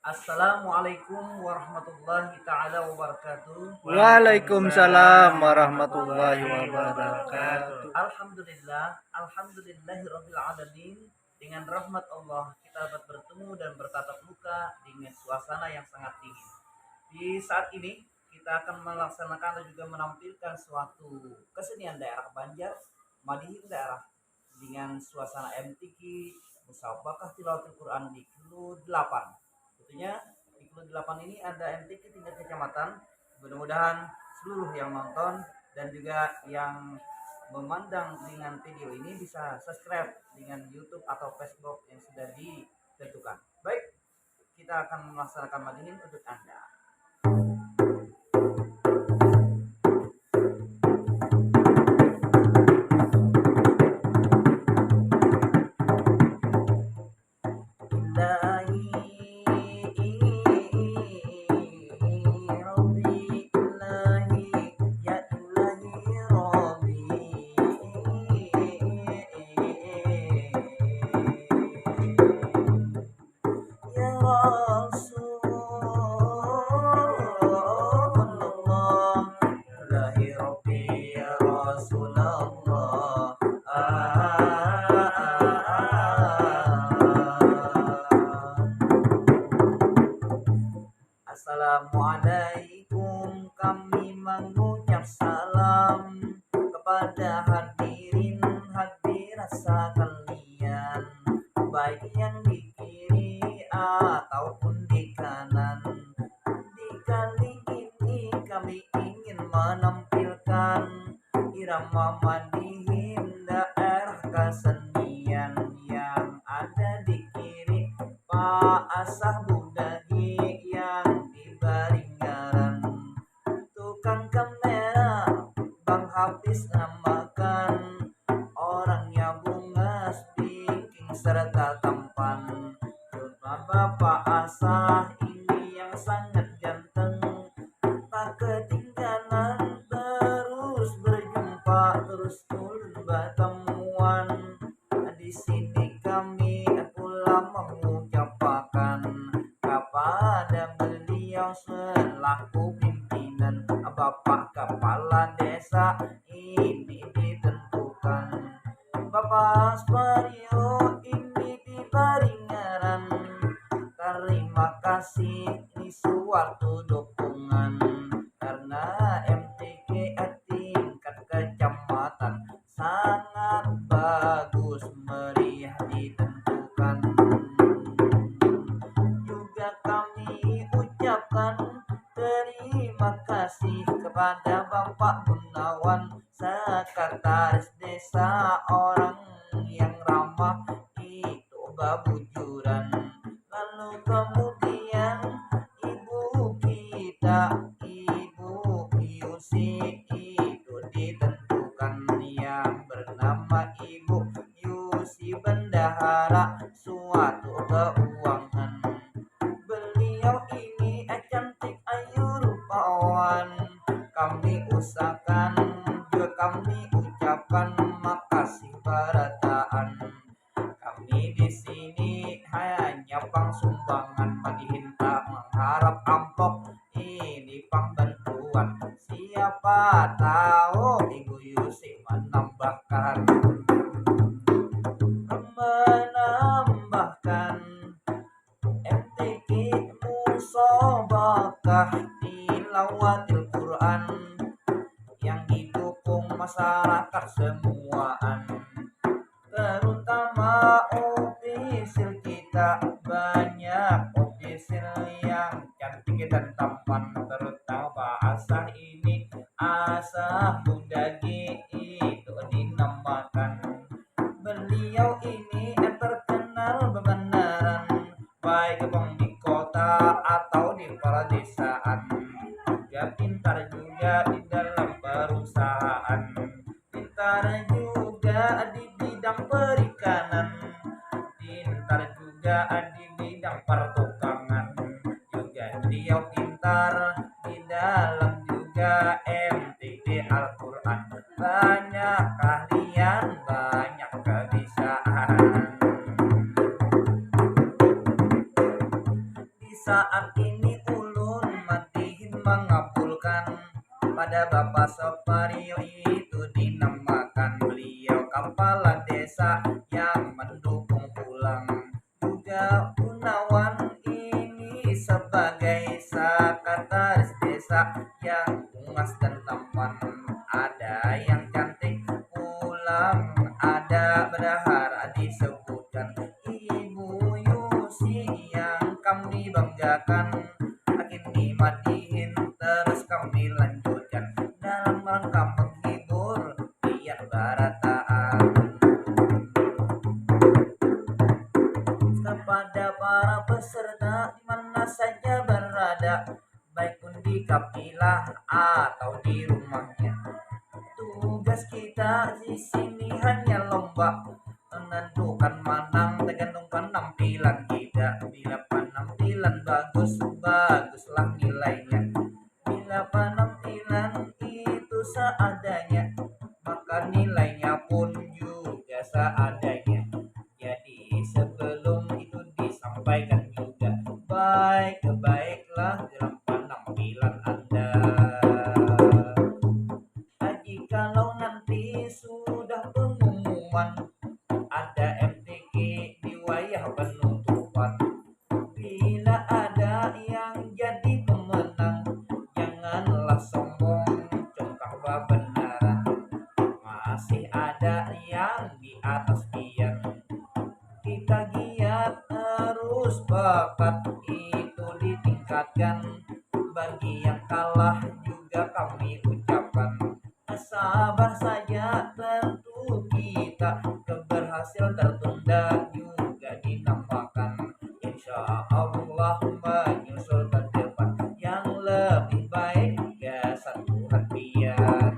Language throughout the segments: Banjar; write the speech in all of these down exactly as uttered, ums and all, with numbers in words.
Assalamualaikum warahmatullahi taala wabarakatuh. Waalaikumsalam warahmatullahi wabarakatuh. Alhamdulillah, alhamdulillahirabbil alamin. Dengan rahmat Allah kita dapat bertemu dan bertatap muka dengan suasana yang sangat dingin. Di saat ini kita akan melaksanakan dan juga menampilkan suatu kesenian daerah Banjar, madihin daerah, dengan suasana M T Q, musabakah tilawatil Quran di Kilo delapan. Tentunya di Kilo delapan ini ada M T Q tingkat kecamatan. Mudah-mudahan seluruh yang nonton dan juga yang memandang dengan video ini bisa subscribe dengan YouTube atau Facebook yang sudah ditentukan. Baik, kita akan melaksanakan madihin untuk Anda. Assalamualaikum, kami mengucap salam kepada hadirin hadirat sekalian, baik yang di kiri ataupun di kanan. Di kali ini kami ingin menampilkan irama madihin daerah kesenian yang ada di kiri, Pak Asah Budagi yang dibari ngaran. Tukang kamera Bang Hafiz namakan, orangnya bungas, bingking serta tampan. Cuma Bapak Asah ini yang sangat ganteng. Tak ketinggalan terus berjumpa, terus ulun batamuan. Di sini kami pula mengucapakan kepada beliau selaku pimpinan, Bapak Kepala Desa ini ditentukan. Bapak Aspario ini dibari ngaran. Terima kasih di suatu dukungan karena M T Q tingkat kecamatan sangat bagus, meriah ditentukan. Juga kami ucapkan terima kasih kepada Bapak Gunawan, sekretaris desa, orang yang ramah itu babujuran. Lalu kemudian ibu kita, Ibu Yusi itu ditentukan, yang bernama Ibu Yusi Bendahara Suatu Keuangan. Beliau ini cantik ayu rupawan. Kami usahakan juga kami ucapkan makasih barataan. Kami di sini hanya pang sumbangan, madihin tak mengharap amplop, ini pang bantuan. Siapa tahu Ibu Yusi menambahkan, menambahkan M T Q musabakah tilawatil Quran yang didukung masyarakat semuaan, terutama ofisil kita. Banyak ofisil yang cantik dan tampan, terutama Pak Asah ini, Asah Budagi itu dinamakan. Beliau ini terkenal bebenaran, baik pang di kota atau di perdesaan. Juga pintar juga di dalam perusahaan, pintar juga di bidang perikanan, pintar juga di bidang pertukangan. Juga beliau pintar di dalam juga M T Q Al-Quran. Banyak keahlian, banyak kebisaan. Di Saat ini ulun madihin mangabulkan pada Bapak Sopario itu dinamakan beliau kapala desa yang mendukung pulang. Juga Gunawan ini sebagai sekretaris desa yang bungas dan tampan. Ada yang cantik pulang, ada bendahara disebutkan. Ibu Yusi yang kami banggakan, kini madihin terus kami lanjutkan dalam rangka menghibur pian barataan. Kepada para peserta di mana saja berada, baik pun di kapilah atau di rumahnya. Tugas kita di sini hanya lomba, menentukan manang tergantung penampilan kita. Bila penampilan bagus, baguslah nilainya. Bila penampilan itu seadanya, maka nilainya pun juga seadanya. Jadi sebelum itu disampaikan juga, baik-baiklah dalam penampilan Anda. Jikalau nanti sudah pengumuman, ada M T Q di wayah penutupan. Bila ada yang jadi pemenang, janganlah sombong, cungkah babenaran. Masih ada yang di atas pian. Kita giat terus, bakat itu ditingkatkan. Bagi yang kalah juga kami ucapkan, sabar saja, tentu kita keberhasilan tertunda juga dinamakan. Insya Allah menyusul ke depan yang lebih baik, gasan Tuhan pian.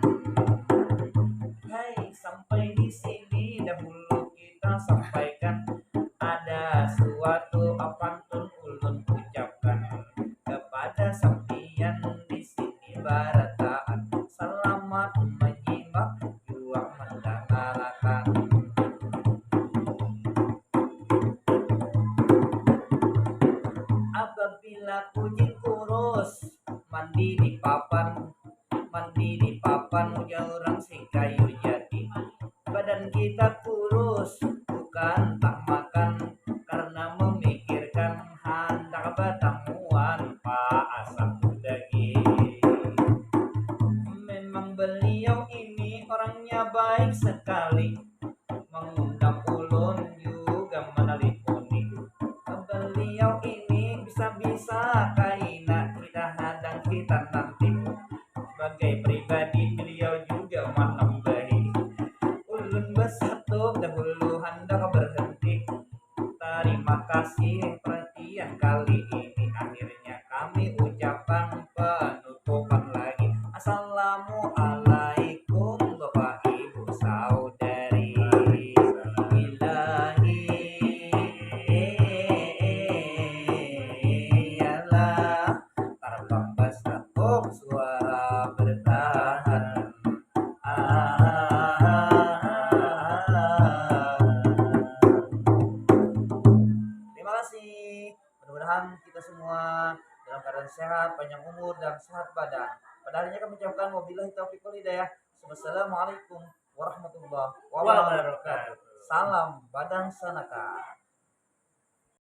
Hai, sampai di sini dahulu kita sampaikan. Ada suatu pantun ulun ucapkan kepada sampian di sini barataan. Selamat menyimak jua mendangarakan. Apabila kucing kurus, mandi di papan, mandi di papan, ujar urang sing kayu jati. Badan kita kurus bukan tak makan, karena memikirkan handak batamuan Pak Asam Daging. Memang beliau ini orangnya baik sekali, mengundang ulun juga menelponi. Beliau ini bisa-bisa kaina kita hadang kita nanti. Sebagai pribadi, beliau juga menambahi. Ulun bersatu dahulu handak berhenti. Terima kasih perhatian kali ini. Akhirnya kami ucapkan penutupan lagi. Assalamualaikum Bapak Ibu Saudari. Ilahi, iyalah, tarbang basatuk suara bertahan. Terima kasih. Mudah-mudahan kita semua dalam keadaan sehat, panjang umur, dan sehat badan. Pada akhirnya kami ucapkan wabillahi taufiq wal hidayah. Wassalamualaikum warahmatullahi wabarakatuh. Salam Badan Sanaka.